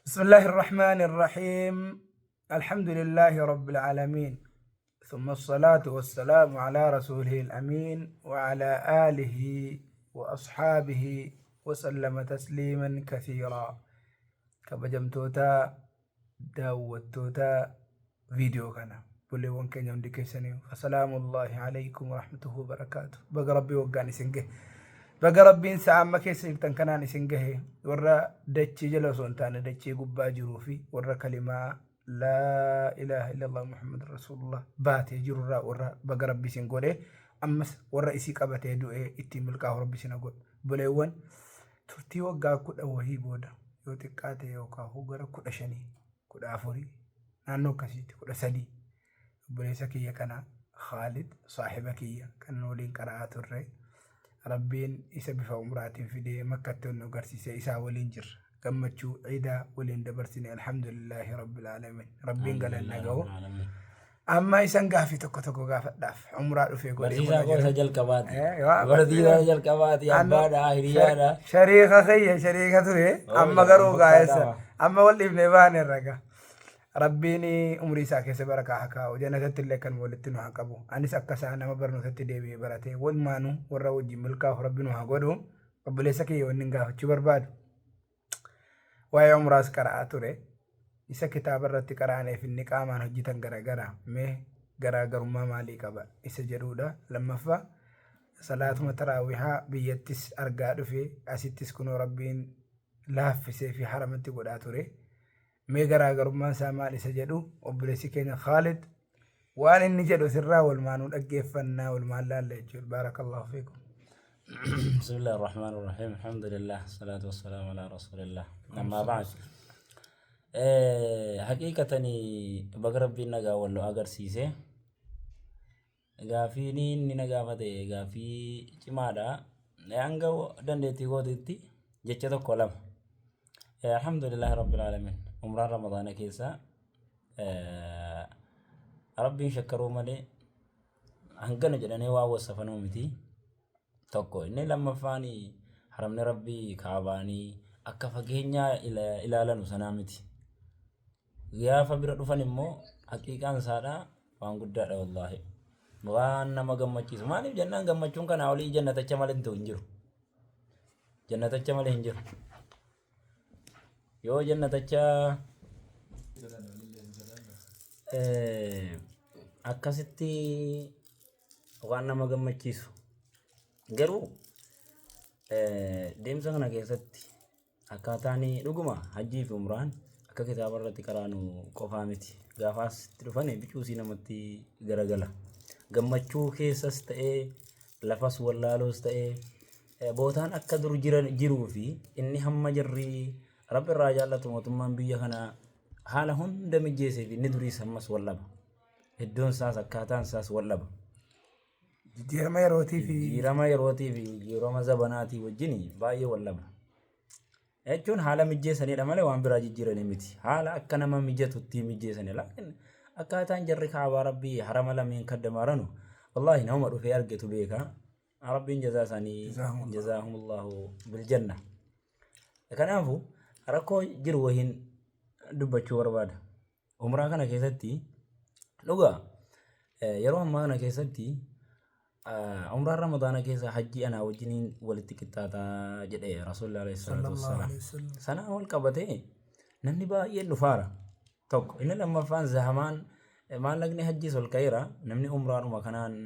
بسم الله الرحمن الرحيم. الحمد لله رب العالمين، ثم الصلاة والسلام على رسوله الأمين وعلى آله وأصحابه وسلم تسليما كثيرا. Kabajamtoota daawwattoota viidiyoo kana, obboleewwan keenya hundi keessanii, assalaamullahi alaikum warahmatullahi wabarakaatu. Baga Rabbii waggaan isin gahe, baga Rabbiin sa'a amma keessa jirtan kanaan isin gahe. Warra dachii jala osoo hin taane dachii gubbaa jiruu fi warra kalimaa laa ilaaha illallah Muhammad rasuulullah baatee jirurraa warra baga Rabbi isin godhe. Ammas warra isii qabatee du'ee ittiin milkaa'u Rabbi isin haa godhu. Obboleewwan, turtii waggaa 10 wahii booda, yoo xiqqaate yookaan gara 15, 14, naannoo akkasiitti 13, obboleessa kiyya kana Khaalid, saahiba kiyya kan waliin qara'aa turre, Rabbiin isa bifa umraatiin fidee Makkatti ol nu agarsiisee isaa waliin jirra. Gammachuu ciidaa waliin dabarsine. Alhamdulillaahi rabbil aalamiin. Rabbiin galanna gahu. Amma isan gaafii tokko tokko gaafadhaaf umraa dhufee godhee Barsiisaa kuna koo isa jira. jalqabaati. Barsiisaa Barsiisaa jalqabaati, abbaadha, hiriyaadha. Shariika kiyya, shariika ture. Amma garuu gaa'essa. Amma wal dhiifnee baane raga. Rabbiin umrii isaa keessa barakaa haa kaa'u. Jannatatti illee kan walitti nu haa qabu. Anis akka isaa nama barnootatti deebi'ee baratee walumaanuu warra wajjin milkaa'u Rabbi nu haa godhu. Obboleessa kiyya, wanni gaafachuu barbaadu, waa'ee umraas qara'aa ture. Isa kitaaba irratti qara'aneef inni qaamaan hojjetan garagara. Mee garaagarummaa maalii qaba isa jedhudha. Lammaffaa, salaatuma taraawihaa biyyattis argaa dhufe, asittis kunoo Rabbiin laaffisee fi haramatti godhaa ture. Mee garaagarummaan isaa maal isa jedhu obboleessi keenya Khaalid waan inni jedhu sirraa walumaanuu dhaggeeffannaa, walumaan laalla jechuudha. Baarakallahu fiikum. بسم الله الرحمن الرحيم، الحمد لله، الصلاة والسلام على رسول الله، أما بعد. حقيقة baga Rabbiin nagaa wal nu agarsiise. Gaafiin inni na gaafate gaafii cimaadha. Hanga dandeettii kootiitti jecha tokko lama. Alhamdulillahi rabbil aalamiin. Umraan Ramadaana keessa Rabbiin shakkaruu malee hangana jedhanii waan wasafanuu miti. Tokko inni lammaffaan, haramni Rabbii Kaabaanii akka fageenyaa ilaalanu sanaa miti. Gaafa bira dhufan immoo haqiiqaan isaadha waan guddaadha wallaahi. Waan nama gammachiisu. Maaliif jennaan, gammachuun kanaa olii jannatacha malee hin jiru. Jannatacha malee hin jiru. Yoo jannatacha akkasitti waan nama gammachiisu. Garuu deemsa kana keessatti akkaataan dhuguma hajjii fi umraan akka kitaaba irratti qaraanu qofaa miti. Gaafa asitti dhufan bicuusii namatti garagala. Gammachuu keessas ta'ee, lafas wallaaluus ta'ee, bootaan akka dur jiran jiruu fi inni hamma jirri Rabbi irraa jaallatu, mootummaan biyya kanaa haala hunda mijeessee fi inni duriis ammas wal dhaba. Iddoon isaas akkaataan isaas wal dhaba. Jijjiirama yerootii fi Jijjiirama yerootii fi jijjiirama zabanaatii wajjin baay'ee wal dhaba. Jechuun haala mijeessanidha malee waan biraa jijjiiranii miti. Haala akka nama mijatutti mijeessani. Laakiin akkaataan jarri Kaabaa Rabbii harama lameen kaddamaaranu, wallaahi nama dhufee argetu beeka. Rabbiin jazaa isaanii Jazaahumullah. Jazaahumullahu biljanna. Kanaafuu rakkoo jiru wahiin dubbachuu barbaada. Umraa kana keessatti dhugaa yeroo ammaa kana keessatti umraan Ramadaana keessa hajjii anaa wajjiniin walitti qixxaataa jedhe Rasuulli alayhi salaatu Sallallahu wassalaam. alaihi wasallam. Sanaan wal qabatee namni baay'een dhufaara. Tokko inni lammaffaan, zahamaan maallaqni hajjiis ol ka'eera. Namni umraadhuma kanaan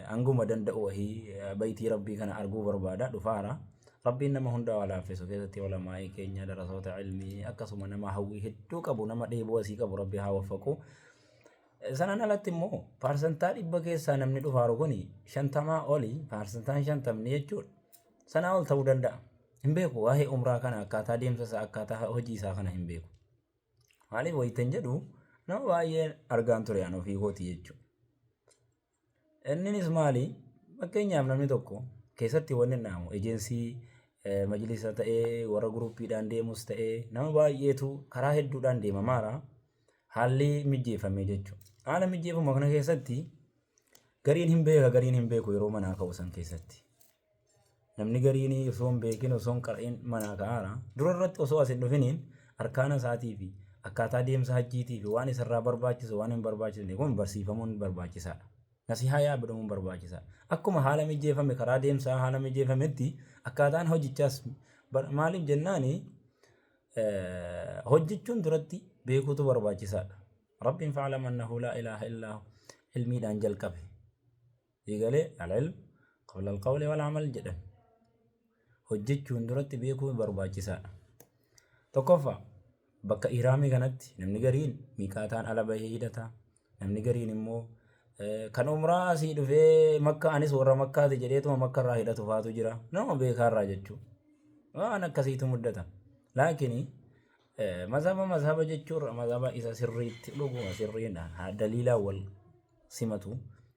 hanguma danda'u wahii baytii Rabbii kana arguu barbaada, dhufaara. Rabbiin nama hundaa waa laaffisu. Keessatti ulamaa'ii keenya, darasoota ilmii, akkasuma nama hawwii hedduu qabu, nama dheebuu asii qabu Rabbi haa waffaqu. Sanaan alatti immoo 100% keessaa namni dhufaaru kun 50 oli, 50% jechuudha. Sanaa ol ta'uu danda'a. Hin beeku waa'ee umraa kana, akkaataa deemsa isaa, akkaataa hojii isaa kana hin beeku. Maaliif wayitan jedhu, nama baay'ee argaan ture an ofii kooti jechuudha. Inninis maali? Fakkeenyaaf namni tokko keessatti wanni dhaamu ejensii majlisa ta'ee, warra guruppiidhaan deemus ta'ee, nama baay'eetu karaa hedduudhaan deemamaara. Haalli mijeeffamee jechuudha. Haala mijeeffamu kana keessatti gariin hin beeka, gariin hin beeku yeroo manaa ka'u san keessatti. Namni gariin osoo hin beekin, osoo hin qara'in manaa ka'aara. Dura irratti osoo as hin dhufiniin Arkaana isaatii fi akkaataa deemsa hajjiitii fi waan isarraa barbaachisu waan hin barbaachisne kun barsiifamuun barbaachisaadha. Nasihaa yaa godhamuun barbaachisaadha. Akkuma haala mijeeffame karaa deemsaa haala mijeeffametti akkaataan hojichaas maaliif jennaani hojjechuun duratti beekuutu barbaachisaadha. Rabbiin fa'alam annahu laa ilaaha illaa hu ilmiidhaan jalqabe. Eegalee al-ilm qabla al-qawli wal amal jedhan. Hojjechuun duratti beekuun barbaachisaadha. Tokkoffaa, bakka ihraamii kanatti namni gariin miiqaataan ala bahee hidhata. Namni gariin immoo kan umraa asii dhufee Makka anis warra Makkaati jedheetuma Makka irraa hidhatu faatu jira. Nama beekaarraa jechuudha. Waan akkasiitu muddata. Laakiin mazhaba mazhaba jechuurra mazhaba isa sirriitti dhuguma sirriidhaan daliilaan wal simatu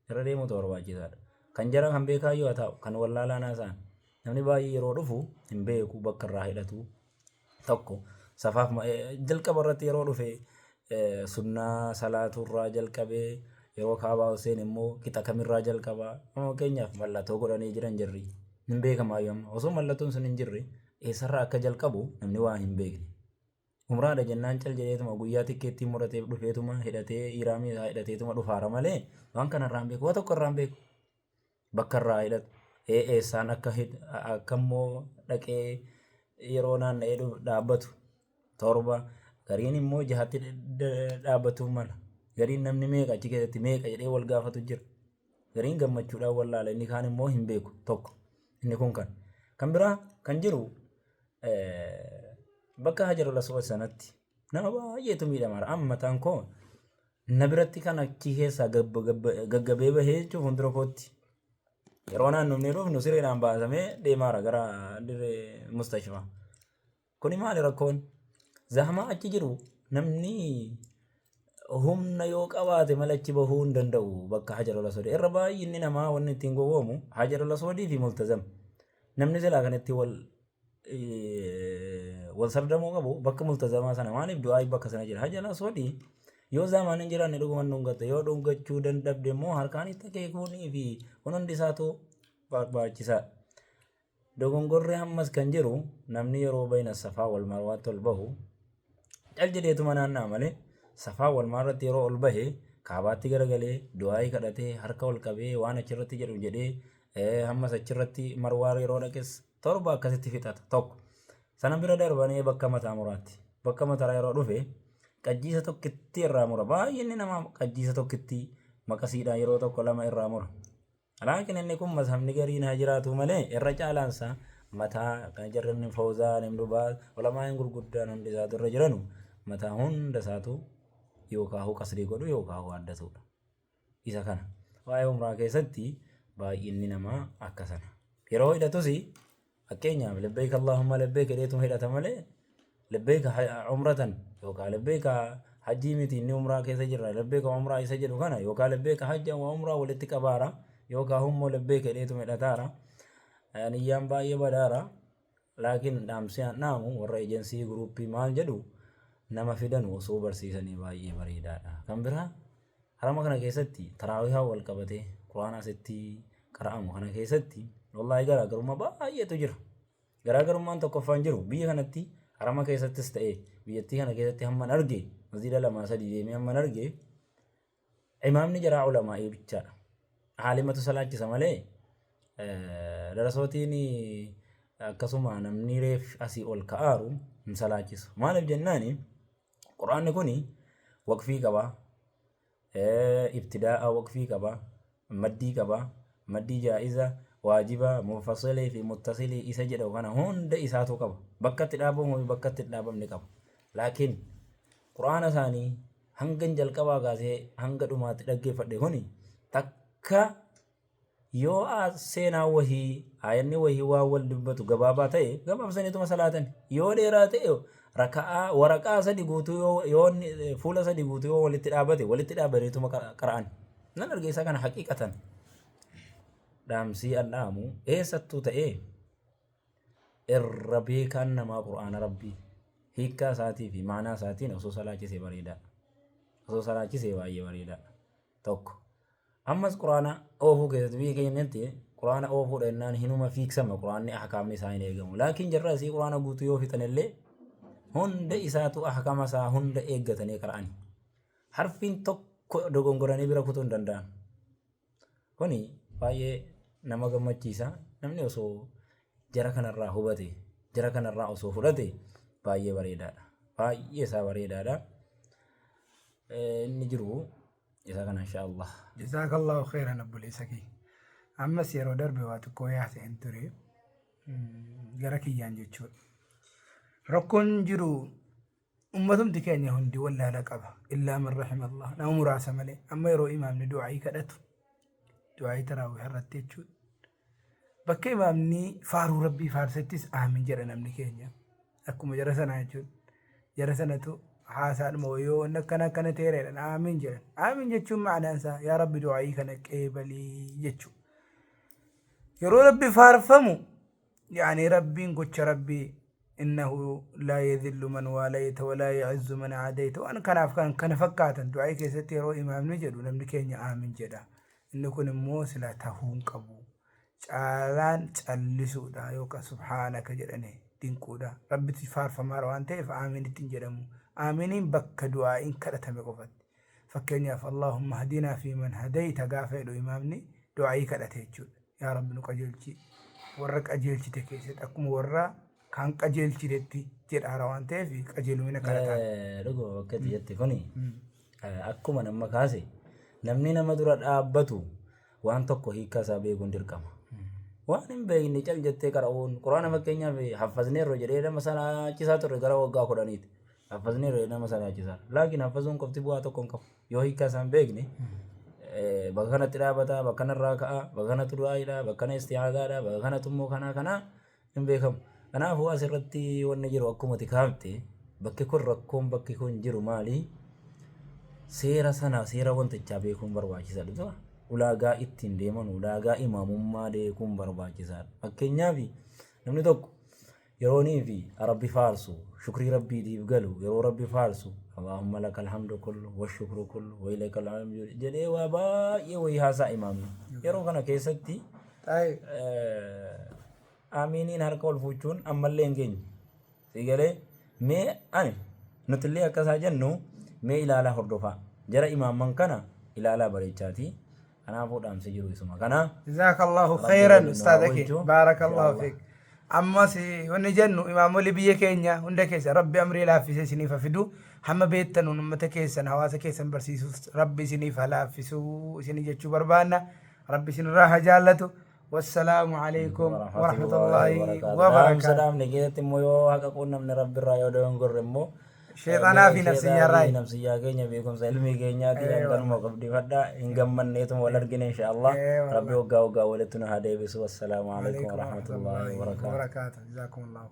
irra deemuutu barbaachisaadha. Kan jara kan beekaa yoo ta'u kan wallaalaan haasa'an namni baay'ee yeroo dhufu hin beeku bakka irraa hidhatu tokko safaaf jalqaba irratti yeroo dhufe sunnaa salaaturraa jalqabee yeroo kaabaa Hussein immoo qixa kamirraa jalqaba. Amma fakkeenyaaf mallattoo godhanii jiran jirri hin beekamaa yoo amma osoo mallattoon sun hin jirre eessarraa akka jalqabu namni waa hin beekne. Umraadha jennaan cal jedheetuma guyyaa tikkeettii murateef dhufeetuma hidhatee ihraamii isaa hidhateetuma dhufaara malee waan kana irraa hin beeku, waa tokko irraa hin beeku. Bakka irraa hidhatu eessaan akka akka immoo dhaqee yeroo naanna'ee dhaabbatu torba, gariin immoo jahatti dhaabbatuu mala. Gariin namni meeqa achi keessatti meeqa jedhee wal gaafatu jira. Gariin gammachuudhaan wallaala, inni kaan immoo hin beeku tokko. Inni kun kan biraa kan jiru bakka Hajarul Aswad sanatti nama baay'eetu miidhamaara. Amma mataan koo na biratti kan achi keessaa gaggabee bahee jechuun fuuldura kootti yeroo naannofnee dhufnu sireedhaan baasamee deemaara gara dirree mustashfaa. Kuni maali rakkoon? Zahmaa achi jiru namni humna yoo qabaate malee achi bahuu hin danda'u bakka Hajarul Aswad. Irra baay'inni namaa wanni ittiin gowwoomu Hajarul Aswadii fi Multazam. Namni silaa kan itti wal sardamuu qabu bakka multazamaa sana, maaliif du'aa bakka sana jira. Hajarul Aswadii yoo zaamaan hin jiraanne dhuguman dhungatta, yoo dhungachuu dandabde immoo harkaan itti akeekuunii fi kun hundi isaatu barbaachisaadha. Dogongorri ammas kan jiru namni yeroo bayna safaa wal marwaatti ol bahu cal jedheetuma naanna'a malee safaa wal marwaatti yeroo ol bahe kaabaatti garagalee du'aayii kadhatee harka ol qabee waan achirratti jedhu jedhee hammas achirratti marwaa yeroo dhaqes torba akkasitti fixata tokko. Sana bira darbanii bakka mataa muraatti. Bakka mataa yeroo dhufe qajjiisa tokkitti irraa mura. Baay'inni namaa qajjiisa tokkitti maqasiidhaan yeroo tokko lama irraa mura. Laakiin inni kun mazhabni gariin haa jiraatu malee irra caalaansa mataa kan jarri inni Fawzaan, Ibn Baaz, ulamaa'in gurguddaan hundi isaatu irra jiranu mataa hunda isaatu yookaan qasrii godhu yookaan waaddatudha. Isa kana. Waa'ee umraa keessatti baay'inni namaa akka sana. Yeroo hidhatus fakkeenyaaf labbayka Allahumma labbayka jedheetuma hidhata malee labbayka umratan yookaan labbayka hajjii miti, inni umraa keessa jirra, labbayka umraa isa jedhu kana yookaan labbayka hajja wa umraa walitti qabaara yookaan immoo labbayka jedheetuma hidhataara. Niyyaan baay'ee badaara. Laakiin dhaamsi an dhaamu warra ejensii guruuppii maal jedhu nama fidanu osoo barsiisanii baay'ee bareedaadha. Kan biraa harama kana keessatti taraawihaa wal qabatee quraana asitti qara'amu kana keessatti wallaahi garaagarummaa baay'eetu jira. Garaagarummaan tokkoffaan jiru biyya kanatti harama keessattis ta'e biyyattii kana keessatti hamman arge, masjiida lamaa sadii deemee hamman arge, imaamni jaraa ulamaa'ii bichaadha. Aalimatu salaachisa malee darasootiin akkasuma namni reef asii ol ka'aaru hin salaachisu. Maaliif jennaani quraanni kuni waqfii qaba, ibtidaa'a waqfii qaba, maddii qaba, maddii jaa'iza, waajiba, munfasilii fi muttasilii isa jedhamu kana hunda isaatu qaba. Bakka itti dhaabamu fi bakka itti hin dhaabamne qaba. Laakiin quraana isaanii hangan jalqabaa kaasee hanga dhumaatti dhaggeeffadhe kuni takka yoo seenaa wahii aayanni wahii waan wal dubbatu gabaabaa ta'e gabaabsaniituma salaatan, yoo dheeraa ta'e raka'aa waraqaa sadi guutuu yoo fuula sadi guutuu yoo walitti dhaabate walitti dhaabaniituma qara'an nan arge. Isa kana haqiiqatan dhaamsii an dhaamu eessattuu ta'ee irra beekaan namaa qur'aana rabbii hiikkaa isaatii fi maanaa isaatiin osoo salaachisee bareedaadha. Osoo salaachisee baay'ee bareedaadha. Tokko. Ammas quraana oofuu keessatti biyya keenyatti quraana oofuudha jennaan hinuma fiiksama, quraanni ahkaamni isaa hin eegamu. Laakiin jarra asii quraana guutuu yoo fixan illee Hunda isaatu ahkama isaa hunda eeggatanii qara'ani. Harfiin tokko dogongoranii bira kutuu hin danda'an. Kuni baay'ee nama gammachiisa. Namni osoo jara kanarraa hubate, jara kanarraa osoo fudhate baay'ee bareedaadha. Baay'ee isaa bareedaadha. Inni jiru isa kana insha Allah. Jazaakallahu khairan obboleessa kiyya. Ammas yeroo darbe waa xiqqoo yaasa'een ture. Gara kiyyaan jechuudha. Rakkoon jiru ummatumti keenya hundi wallaala qaba. Illaa man rahimallah. Nama muraasa malee. Amma yeroo imaamni du'aayii kadhatu du'aayii taraawih irratti jechuudha. Bakka imaamni faaruu rabbii faarsettis aamin jedha namni keenya. Akkuma jara sanaa jechuudha. Jara sanatu haasaadhuma yoo wanni akkana akkana ta'eera jedhan aamin jedhan. Aamin jechuun ma'anaan isaa yaa rabbi du'aayii kana qeebalii jechuudha. Yeroo rabbi faarfamu yaani rabbiin gocha rabbii innahu laa yadhillu man waalayta walaa ya'izzu man aadayta waan kanaaf kan kana fakkaatan du'aayii keessatti yeroo imaamni jedhu namni keenya aamin jedha. Inni kun immoo silaa tahuu hin qabu. Caalaan callisuudha yookaan subhaanaka jedhanii dinquudha. Rabbitti faarfamaara waan ta'eef aamin ittiin jedhamu. Aaminiin bakka du'aa'iin kadhatame qofatti. Fakkeenyaaf Allahumma hadinaa fi man hadayta gaafa jedhu imaamni du'aa'ii kadhate jechuudha. Yaa Rabbi nu qajeelchi warra qajeelchite keessatti akkuma warra kaan qajeelchitetti jedhaara waan ta'eef qajeelumina kadhataa. Dhuguma bakka itti jette kuni akkuma nama kaase namni nama dura dhaabbatu waan tokko hiikkaa isaa beekuun dirqama. Waan hin beekne cal jettee qara'uun quraana fakkeenyaaf haffazneerra jedhee nama salaachisaa turre gara waggaa 10ti. Haffazneerra jedhee nama salaachisaa. Laakiin haffazuun qofti bu'aa tokko hin qabu. Yoo hiikkaa isaa hin beekne bakka kanatti dhaabata, bakka kanarraa ka'a, bakka kanatti du'aayidha, bakka kana isti'aadaadha, bakka kanatti immoo kanaa kanaa hin beekamu. Kanaafuu asirratti wanni jiru akkuma ati kaafte bakki kun rakkoon bakki kun jiru maali? Seera sana seera wantichaa beekuun barbaachisaadha. Dura ulaagaa ittiin deeman ulaagaa imaamummaa beekuun barbaachisaadha. Fakkeenyaaf namni tokko yeroonii fi Rabbi faarsu shukrii Rabbiitiif galu yeroo Rabbi faarsu Allahumma lakal hamdu kullu wa shukru kullu wa ilaykal hamdu jedhee waa baay'ee wayii haasaa imaamni. Yeroo kana keessatti Taa'e. Amiiniin harka ol fuuchuun ammallee hin geenye. Si galee mee ani nutillee akkasaa jennu mee ilaalaa hordofaa. Jara imaamman kana ilaalaa bareechaati. Kanaafuu dhaamsi jiru isuma kana. Jazakallahu Rabbi khairan waliin nu haa ustaaza kee oolchu. baarakallahu Inshallah. fiik. Ammas wanni jennu imaamolii biyya keenya hunda keessa rabbi amrii laaffisee isiniif haa fidu. Hamma beektanuun ummata keessan hawaasa keessan barsiisuuf rabbi isiniif haa laaffisuu isinii jechuu barbaanna. Rabbi isinirraa haa jaallatu. Wassalaamu alaikum warahmatullahi Dhaamsa wabarakaatu. dhaamne keessatti immoo yoo haqa quunnamne rabbi irraa yoo dogongorre immoo Sheexanaa fi nafsiyyaa irraa. Nafsiyyaa keenya beekumsa ilmii keenyaati hanganuma qabdifadha hin gammanneetuma wal argine insha Allah. Ee, Rabbi waggaa waggaa walitti nu haa deebisu. Wassalaamu alaikum warahmatullahi wabarakaatu. Wabarakaatu. Jazakumullahu.